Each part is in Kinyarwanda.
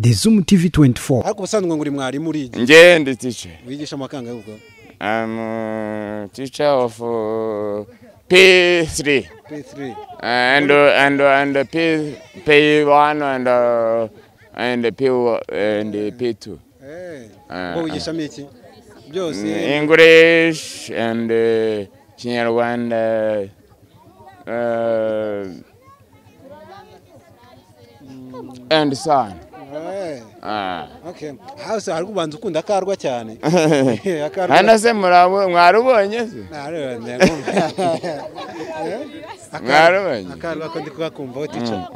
The Zoom TV 24. Ariko ubusanzwe ngo uri mwarimu urigisha? Nje ndi teacher. Wigisha amakanga ubwo? I'm teacher of P3. P3. And P1 and P and P2. Eh. Ngo wigisha iki? Byose. English and Kinyarwanda. And son. Ah. Okay. Hause hari kubanza ukunda akarwa cyane. Akarwa. Hano se mwarubonye se? Narubonye. Mwarubonye. Akarwa ko ndi kugakumva teacher.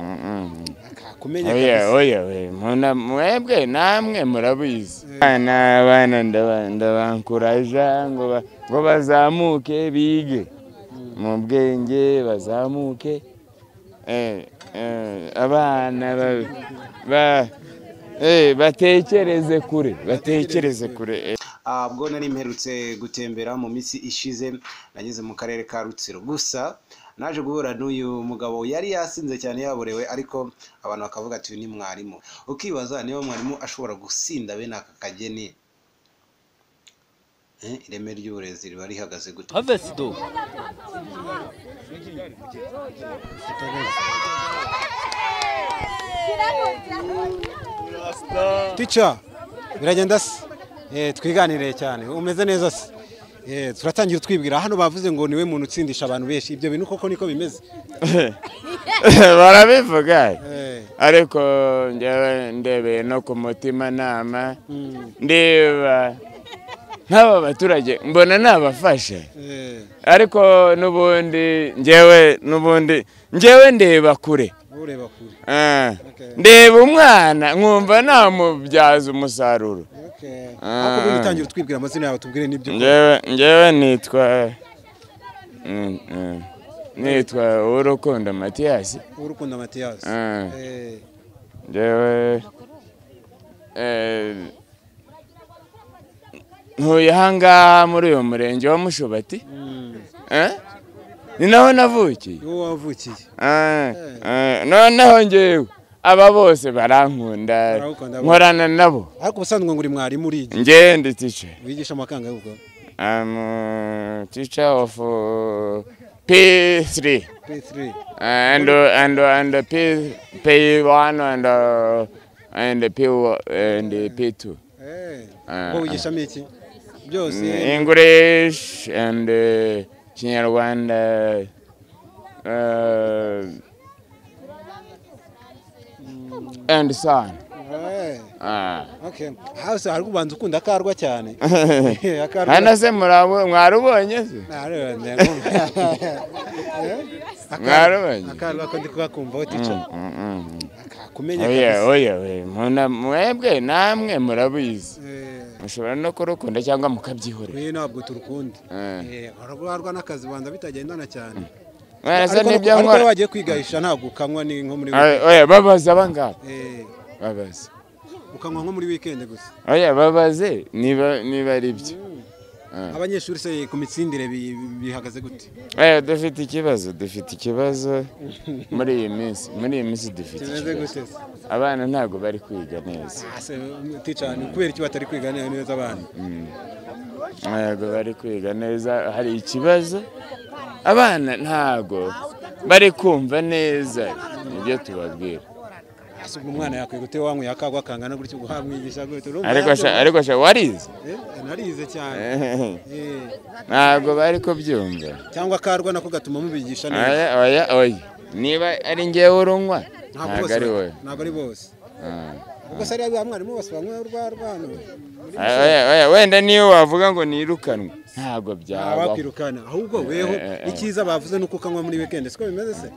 Akakumenya kabisa. Oya oya muna mwebwe namwe murabizi. Abana ndabankuraja ngo bazamuke bige. Mu bwenge bazamuke. Abana batekereze kure, batekereze kure. Ubwo nari mperutse gutembera mu minsi ishize nageze mu karere ka Rutsiro, gusa naje guhura n'uyu mugabo yari yasinze cyane yaborewe, ariko abantu bakavuga ati ni mwarimu. Ukibaza niba mwarimu ashobora gusinda bene aka kageni. Ireme ry'uburezi riba rihagaze gute? Avesido Teacher, biragenda se? Twiganiriye cyane, umeze neza se? Turatangira twibwira hano bavuze ngo niwe muntu utsindisha abantu benshi, ibyo bintu koko niko bimeze? Barabivuga ariko njyewe ndebeye no ku mutima nama ndeba nk'aba baturage mbona nabafashe, ariko n'ubundi njyewe ndeba kure. Ureba kure. Ndeba umwana nkumva namubyaza umusaruro. Okay. Ariko ubundi tangira utwibwira amazina yawe tubwire n'ibyo. Njyewe nitwa Urukundo Mathias. Urukundo Mathias. Njyewe ntuye ahangaha muri uyu murenge wa Mushubati. Ni naho navukiye. Ni wowe wavukiye. Noneho njyewe aba bose barankunda, nkorana nabo. Ariko ubusanzwe ngo uri mwarimu urigisha? Nje ndi teacher. Wigisha amakanga ubwo? I'm teacher of P3. P3. And P1 and P and P2. Ngo wigisha iki? Byose. English and Kinyarwanda and son. Okay. Hause hari kubanza ukunda akarwa cyane. Akarwa. Hano se mwarubonye se? Narubonye. Mwarubonye. Akarwa ko ndi kugakumva teacher. Akakumenya kabisa. Oya oya muna mwebwe namwe murabizi. Mushobora no kurukunda cyangwa mukabyihorera. Mwe ntabwo turukunda. Ararwarwa n'akazi banza bitagendana cyane. Ariko nibyo nkora. Ariko wagiye kwigahisha ntabwo ukanywa ni nko muri weekend. Oya babaza abangaba. Babaze. Ukanywa nko muri weekend gusa. Oya babaze niba ari byo. Abanyeshuri se ku mitsindire bihagaze gute? Dufite ikibazo muri iyi minsi, dufite ikibazo. Abana ntabwo bari kwiga neza. Teacher, ni kubera iki batari kwiga neza abana? Ntabwo bari kwiga neza, hari ikibazo. Abana ntabwo bari kumva neza ibyo tubabwira. Asuga umwana yakwiye gute wanyweye akagwa kangana gutyo guhamwigisha gute? Ariko sha warize? Narize cyane. Ntabwo bari kubyumva. Cyangwa akarwa nako gatuma mubigisha neza. Oya oya. Niba ari ngewe urunywa ntabwo ari wowe. Ntabwo ari bose. Ubwo se ari abamwarimu bose banywa urwarwa hano. Oya oya wenda niyo wavuga ngo nirukanwe ntabwo byaba. Bakwirukana ahubwo weho icyiza bavuze nuko ukanywa muri weekend siko bimeze se?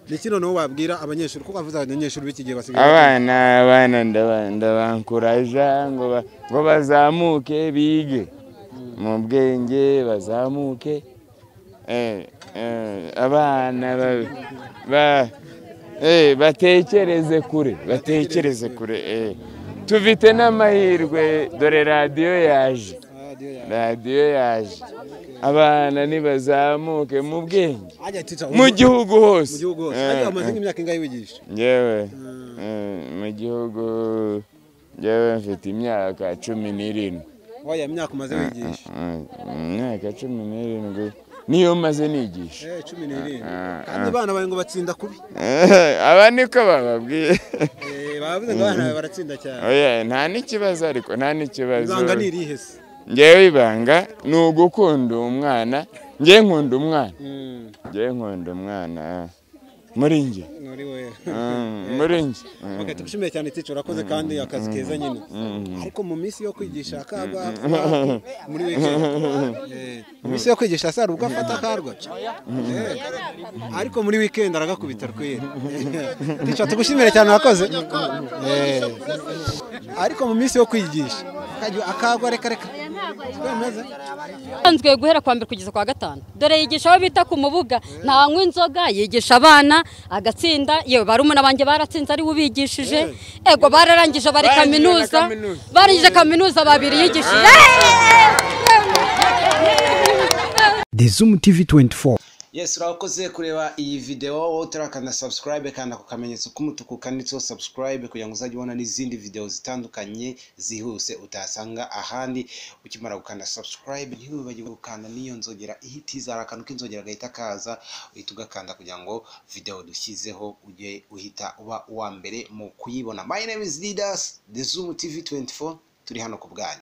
Niki noneho wabwira abanyeshuri kuko bavuze abanyeshuri b'iki gihe basigaye abana ndabankuraja ngo bazamuke bige mu bwenge bazamuke. Abana batekereze kure, batekereze kure. Tufite n'amahirwe dore radiyo yaje. Radiyo yaje. Abana nibazamuke mu bwenge mu gihugu hose. Mu gihugu hose. Ariko amaze imyaka ingahe wigisha? Njyewe mu Mu gihugu njyewe mfite imyaka 17. Oya, imyaka umaze wigisha. Imyaka 17 niyo maze nigisha. 17. Kandi abana bawe ngo batsinda kubi. Aba niko bababwiye. Bavuze ngo abana bawe baratsinda cyane. Oya, nta n'ikibazo, ariko nta n'ikibazo. Ibanga ni irihe se? Njyewe ibanga ni ugukunda umwana. Njyewe nkunda umwana. Njyewe nkunda umwana. Muri njye. Muri wewe. Muri njye. Okay, tugushimiye cyane teacher, urakoze kandi akazi keza nyine. Ariko mu minsi yo kwigisha akagwa muri weekend. Mu minsi yo kwigisha sara ubwo afata akarwa. Ariko muri weekend aragakubita rwera. Teacher, tugushimire cyane, urakoze. Ariko mu minsi yo kwigisha akagwa reka reka. Twemeze. Nzwe guhera kwa mbere kugeza kwa gatanu. Dore yigisha abo bita ku mubuga, ntanywa inzoga, yigisha abana agatsinda. Yewe barumuna banjye baratsinze ari ubigishije. Ego bararangije bari kaminuza, barangije kaminuza babiri yigishije. The Zoom TV 24. Yes, urakoze kureba iyi video. Wowe utarakanda subscribe, kanda ku kamenyetso k'umutuku kanditseho subscribe kugira ngo uzajye ubona n'izindi video zitandukanye zihuse utasanga ahandi. Ukimara gukanda subscribe ntiwibagirwe gukanda n'iyo nzogera ihita iza, hari akantu k'inzogera gahita kaza, uhita ugakanda kugira ngo video dushyizeho ujye uhita uba uwa mbere mu kuyibona. My name is Leaders, The Zoom TV 24, turi hano ku bwanyu.